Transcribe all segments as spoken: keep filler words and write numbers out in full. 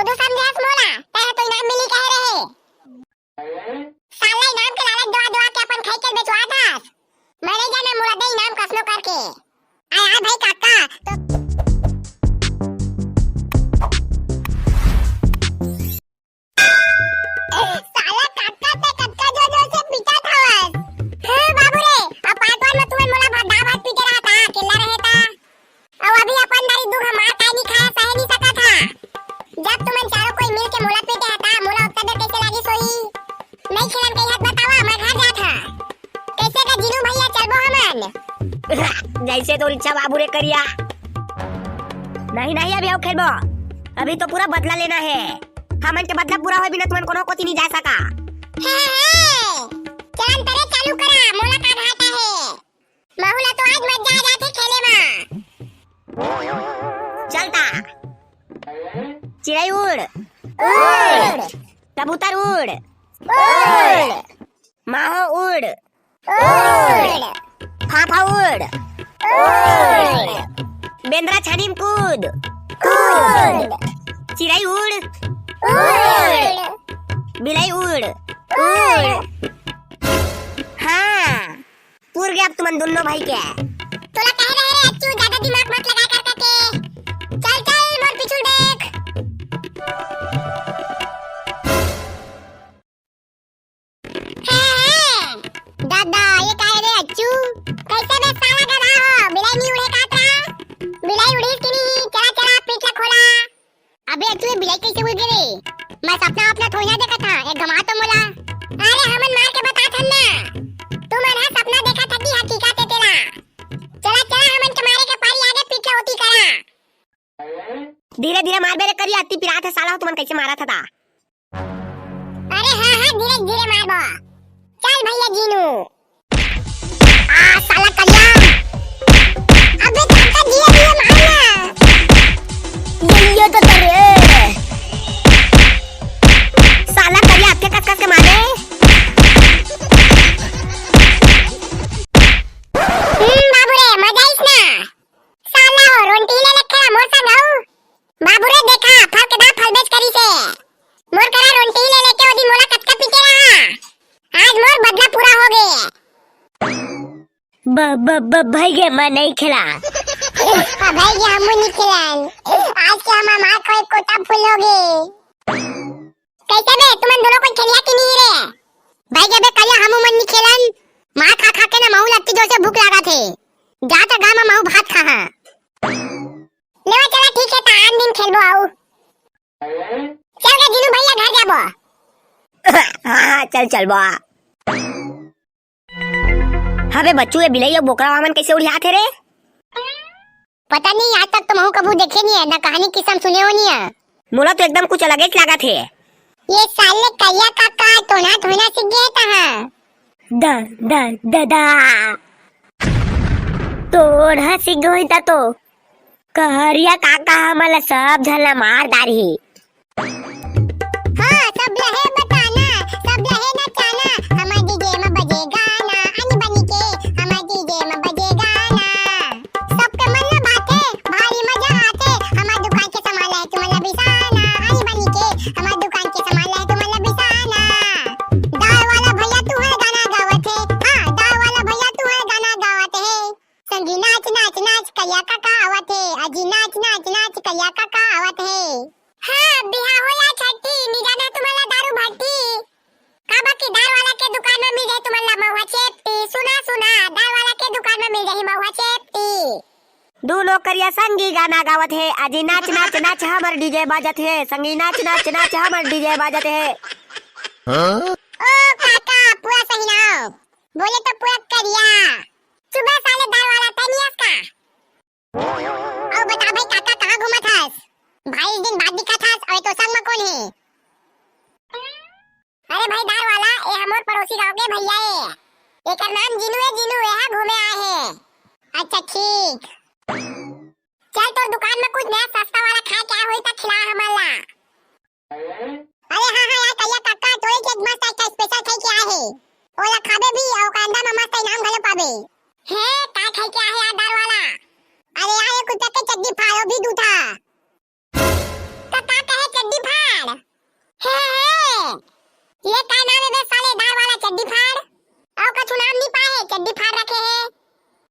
तू समझास मोला, तैं तो इनाम मिली कहे रहे। साला इनाम के लालच देवा देवा के अपन खाई के बेचवात हस। मैं नहीं जाना मोला दे इनाम कसनो करके। आय, आय भाई काका, तो साला काका तैं कतका जोर जोर से पीटत हवस। हे बाबू रे, अब पाँच बार में तुमन मोला भात, दाल भात पीटे रहा था, अकेला रहे था। अउ अभी अपन दारी दुख हमार काय नी खाया सहे नी सकत हा। जब तुमन चारों कोई मिल के मोला पीटे हा, ता मोला ओतका डर कैसे लागिस होही? नहीं खेलन कही हत बतावा, मैं घर जात हा। कैसे का जीनू भैया चलबो हमन? जैसे तोर इच्छा बाबू रे करिया। नहीं, नहीं, अभी अउ खेलबो। अभी तो पूरा बदला लेना है। हमन के बदला पूरा होए बिना तुमन कोनो कोती नहीं जा सका। हे, हे, हे। चलन तरे चालू करा, मोला का घाटा है। महू ला तो आज मजा आ जाथे खेले मा। चलता। चिड़ई उड़। उड़। कबूतर उड़। उड़। माहो उड़। उड़। फाफा उड़। उड़। बेंदरा छानी म कूद। कूद। चिड़ई उड़। उड़। बिलाई उड़। उड़। हाँ। पूर गया अब तुमन दोनों भाई के। तोला कहे रहे रे अच्छू, ज्यादा दिमाग मत लगा कर करके। चल, चल, मोर पीछू देख। हे, हे, दादा, ये काहे रे अच्छू? कैसे बे साला गधा हो? बिलाई नहीं उड़े कात रहा? बिलाई उड़ीस कि नहीं? चला, चला, पीठ ला खोला। अबे, तू ये बिलाई कैसे उड़ गे रे? मैं सपना अपना थोड़ी ना देखत हा, एक घमा तो मोला। अरे, हमन मार के बतात हन ना। तुमन हा सपना देखत हा कि हकीकत हे तेला। चला, चला, हमन के मारे के पारी आगे, पीछे होती करा। धीरे, धीरे मार बे रे करिया, अति पिरात हे साला, तुमन कैसे मारत हा ता? अरे हाँ, हाँ, धीरे, धीरे मारबो। चल भैया जीनू। आ, साला करिया। अबे काका, धीरे, धीरे मार ना। ये, ये तो करे। साला करिया, अतके कस, कस के मारे। हम्म, बाबू रे, मजा आइस ना। साला हो, रोंटी ले लेके मोर संग आऊ। बाबू रे, देखा, फल के दाम फल बेच करी से। मोर करा रोंटी ले लेके ओ दिन मोला कतका पीटे रहा। आज मोर बदला पूरा हो गे। ब-, ब-, ब-, भाई गे, मैं नहीं खेला। हाँ, भाई गे, हमू नहीं खेलन। आज के हमार मार कोई कोटा फुल हो गे। कैसे बे, तुमन दोनों कोई खेलिया कि नहीं रे? भाई गे बे, करिया हमू मन नहीं खेलन। मार खा खा के ना महू लत्ती जोर से भूख लागा थे। जा त गाँव में महू भात खा हाँ। लेवा चला, ठीक है, त आन दिन खेलबो आऊ। चल गे जीनू भैया, घर जाबो। हाँ, हाँ, चल, चल बा। हबे बच्चू, ये बिलाई अउ बोकरा वामन कैसे उड़ियात हे रे? पता नहीं, आज तक तो महू कभू देखे नहीं है, ना कहानी किस्सा सुने हो नहीं है। मोला तो एकदम कुछ अलगे लागत हे। ये साले करिया काका टोना टोना सीख गए कहाँ? दा, दा, दा, दा। टोना सीख गई ता तो। करिया काका हमन ला सब झन ला मार डारही। हाँ, सब लहे बताना, सब लहे नचाना, हमर डीजे म बजे गाना, आनी बनी के, हमर डीजे म बजे गाना। सबके मन ल भाथे, भारी मजा आथे, हमर दुकान के सामान लहे तुमन ल बिसाना, आनी बनी के, हमर दुकान के सामान लहे तुमन ल बिसाना। दाल वाला भैया तुहर गाना गावत हे, हाँ, दाल वाला भैया तुहर गाना गावत हे। संगी नाच, नाच, नाच, करिया काका आवत हे। अजी नाच, नाच, नाच, करिया काका आवत हे। हाँ, बिहा हो या छट्ठी, मिल जाना तुमन ला दारू भट्टी। काबर कि दार वाला के दुकान में मिल जाही तुमन ला महुआ चेपटी। सुना, सुना, दार वाला के दुकान में मिल जाही महुआ चेपटी। दू नौकरिया संगी गाना गावत हे। अजी नाच, नाच, नाच, हमर डीजे बाजत हे। संगी नाच, नाच, नाच, हमर डीजे बाजत हे। हाँ? ओ काका, पूरा सही नाव। बोले तो पूरा करिया। चुप बे साले दार वाला, तैं नहीं हस का? अउ बता भाई काका, कहाँ घूमत हस? भाई दिन बाद दिखत हस, अउ तो संग म कोन हे? अरे भाई दार वाला, ए हमर पड़ोसी गांव के भैया ए। एकर नाम जीनू ए, जीनू ए हा घूमे आए हे। अच्छा ठीक। चल तोर दुकान में कुछ नया सस्ता वाला खाए के आए होही त खिला हमन ला। अरे हाँ, हाँ यार, करिया काका, तोरे के एक मस्त अच्छा special खाई के आए हे। ओला खाबे भी, अउ ओकर अंदर में मस्त इनाम घलो पाबे। हे, का खाई के आए हे यार, दार वाला? अरे यार, एक रुपया के चड्डी फाड़, वो भी दू ठा। का, का कहे चड्डी फाड़? हे, हे, हे, ये का नाम हे बे साले दार वाला चड्डी फाड़? अउ कछु नाम नहीं पाए हे, चड्डी फाड़ रखे हे।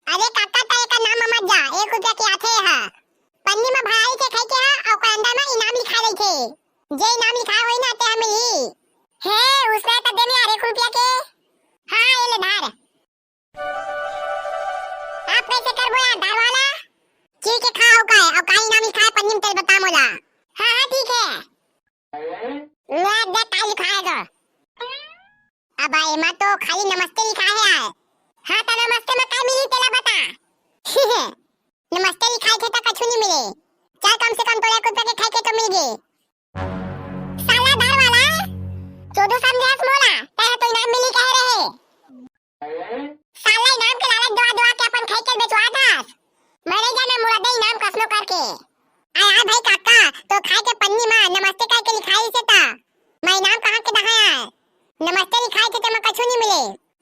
अरे काका, त एकर नाम म मत जा, एक रुपया के आथे हा। पन्नी म भराई थे खाई के हा, अउ ओकर अंदर म इनाम लिखा रही थे। जे इनाम लिखा होई ना, ते हमें ही। हे, उसने त देने यार एक रुपया के। हाँ, ये ले धार। आप कैसे करबो यार, दार वाला? चीर के खा हो का हे, अउ का इनाम लिखा हे पन्नी म तेल बता मोला। हाँ, हाँ, ठीक हे। ले देख का लिखा हे गा। अब एमा तो खाली नमस्ते लिखा हे यार। हाँ, त नमस्ते म का मिली तेला बता। नमस्ते लिखा हे त कछु नहीं मिले। चल, कम से कम तोला एक रुपया के खाई के तो मिल गे। साला दार वाला, चोदू समझे हस मोला, तैं तो इनाम मिली कहे रहे। साला इनाम के लालच दुआ दुआ के अपन खाई के बेचवात हस। मैं नहीं जाना मोला दे इनाम कसनो करके। आय, आय भाई काका, तो खाई के पन्नी म नमस्ते करके लिखाई से त मैं इनाम कहाँ के दहा आय? नमस्ते लिखाई थे त मैं कछु नहीं मिले।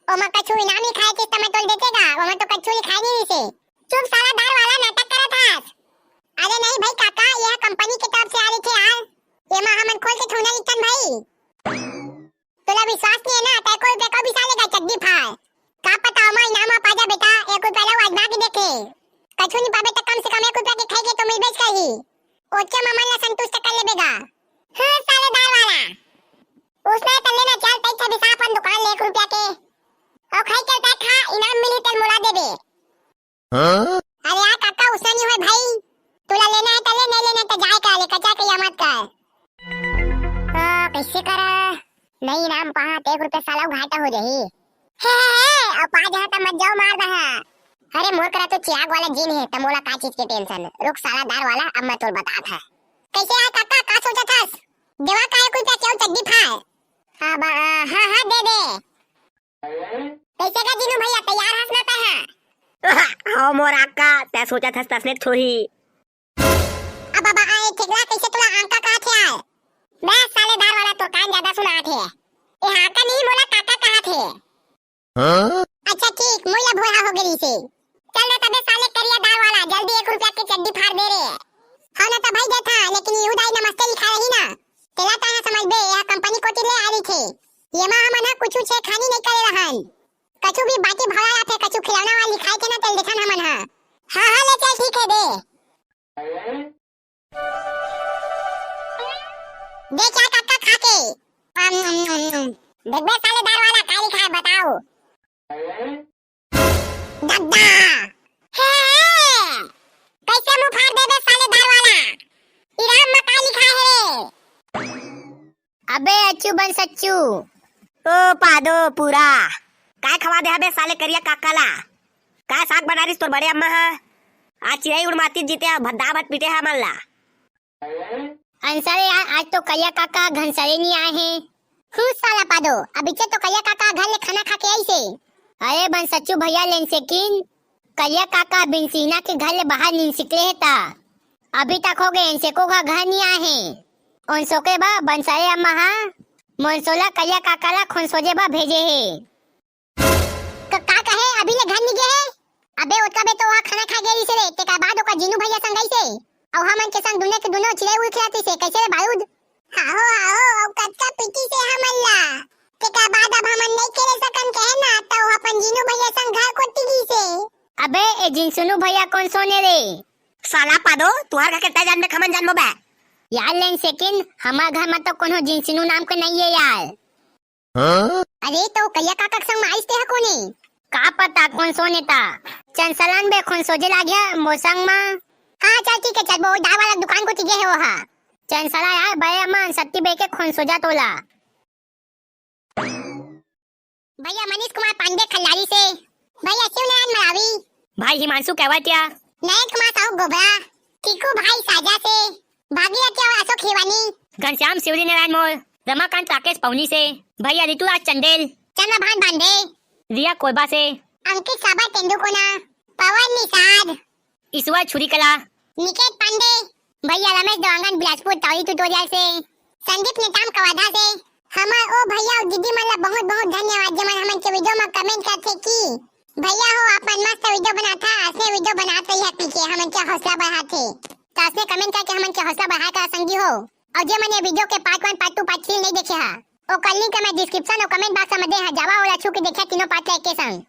ओमा कछु इनाम लिखाई थे त मैं तोल देते गा, ओमा तो कछु लिखाई नहीं से। चुप साला दार वाला, नाटक करत हस। अरे नहीं भाई काका, ये कंपनी के तरफ से आ रही थे यार। ये मा हमन खोल के थोड़ा लिखतन भाई। तोला विश्वास नहीं हे ना, त एको रुपया का बिसा लेगा चड्डी फाड़। का पता ओमा इनाम आ पा जा बेटा, एक रुपया ला आजमा के देखे। कछु नहीं पाबे त कम से कम एक रुपया के खाई के तो मिलबेच करही। ओचे म मन ला संतुष्ट कर लेबे गा। हाँ, साले दार वाला। उसने त लेना चल, तैं बिसा अपन दुकान ले एक रुपया के। अउ खाई के तैं खा, इनाम मिली तेल मोला देबे। हाँ? अरे यार काका, उसने नहीं होय भाई। तोला लेना हे त ले, नहीं लेना त जाए का ले, कचा के या मत कर। आ, कैसे करा? नहीं इनाम पाहा, त एक रुपया साला घाटा हो जाही। हे, हे, हे, अब पा जा त मत जाओ, मार दहा। अरे मोर करा तो चिराग वाला जिन हे, त मोला का चीज के tension? रुक साला दार वाला, अब मैं तोर बतात हा। कैसे यार काका, का सोचत हस? देवा का एक रुपया के अउ चड्डी फाड़? हाँ, बा-, हाँ, हाँ, दे दे। कैसे का जीनू भैया, तैयार हस ना तैं हा? हाँ मोर अक्का, तैं सोचत हस तसने थोही। अब बाबा आए ठेकला कैसे तोला आंका कहा थे आए? बे साले दार वाला तोर कान ज्यादा सुना थे। ए हाका नहीं मोला काका कहा थे। हाँ? अच्छा ठीक, मोला भोला हो गई से। चल रे तबे साले करिया दार वाला, जल्दी एक रुपया के चड्डी फाड़ दे रे। हाँ ना त भाई देथा, लेकिन यहू दाई नमस्ते लिखा रही ना। तेला तैं समझबे, यह कंपनी कोती ले आ रही थे। ये मा हमन ह कुछु छेड़खानी नहीं करे रहन। कछु भी बाटी भौला या फिर कछु खिलौना वाला लिखाए थे ना, तेल देखन हमन ह। हाँ, हाँ, ले चल, ठीक है, दे। दे चल काका खा के। अम, अम, अम, अम। देखबे साले दार वाला का लिखा है, बताओ। दद्दा। हे, हे। कैसे मुंह फाड़ देबे साले दार वाला? इनाम म का लिखा है रे? अबे अच्छू बन सच्चू। ओ पादो पूरा। काय खवा दे हबे साले करिया काका ला? काय साग बना रिस तोर बड़े अम्मा हा? आज चिरई उड़माती जीते हा, भद्दा भत पीटे हा मन ला। अंसरे यार, आज तो करिया काका घनसरे नहीं आए हैं। हूँ साला पादो, अभी तो करिया काका घर ले खाना खा के आई से। अरे बन सच्चू भैया लेन सेकिन, करिया काका बिन सीना के घर ले बाहर नहीं निकले है ता। अभी तक हो गए, इनसे को घर नहीं आए हैं। उन सोके बा बंसरे अम्मा हा, मोनसोला करिया काका ला खोनसोजे बा भेजे हे। क-, का कहे, अभी ले घर नहीं गए है? अबे ओतका बे तो वहाँ खाना खा गए से रे, तेकर बाद ओकर जीनू भैया संग गई से। अउ हमन के संग दुनिया के दुनो चिड़ै उड़ खिलाती से, कैसे रे बारूद? हाहो, हाहो, अउ कतका पीटी से हमन ला। तेकर बाद अब हमन नहीं खेले सकन कहे ना, त वो अपन जीनू भैया संग घर कोती गई से। अबे ए जिनसुनू भैया कोन सोने रे? साला पादो, तुहार घर के तय जानबे खमन जानबो बे। यार लेन सेकिन, हमार घर में तो कोनो जिनसुनू नाम के नहीं है यार। हाँ? अरे, तो करिया काका के संग म आइस ते ह कोने? का पता कोन सोने ता। चंसलन बे खोनसोजे लाग्या मोर संग म। हाँ, चल ठीक है, चल वो दार वाला दुकान कोती गे हे वो हा। चंसला यार, बे अमन सत्ती बे के खोनसोजा तोला। भैया मनीष कुमार पांडे खल्लारी से। भैया शिवनारायण मरावी। भाई हिमांशु कैवटिया। नयन कुमार साहू गोबरा। टीकू भाई साजा से। भागीरथी अउ अशोक हिवानी। घनश्याम शिवरी नारायण मोर, रमाकांत राकेश पवनी से, भैया ऋतुराज चंदेल। चंद्रभान बांधे। रिया कोरबा से। अंकित साबर तेंदुकोना। पवन निषाद। ईश्वर छुरी कला। निकेत पांडे। भैया रमेश देवांगन बिलासपुर तौरी ट्यूटोरियल से। संदीप नेताम कवर्धा से। हमर ओ भैया अउ दीदी मन ला बहुत बहुत धन्यवाद, जेमन हमन के वीडियो म कमेंट करथे कि भैया हो, आप मन मस्त वीडियो बनाथा, असने वीडियो बनात रहिहा कहिके हमन के हौसला बढ़ाथे। त असने कमेंट करके हमन के हौसला बढ़ाए करा संगी हो। अउ जे मन ये video के part one, part two, part three नहीं देखे हा, ओकर link मैं description अउ comment box में दे हा, जावा ओला छू के देखिया तीनों part ला एके संग।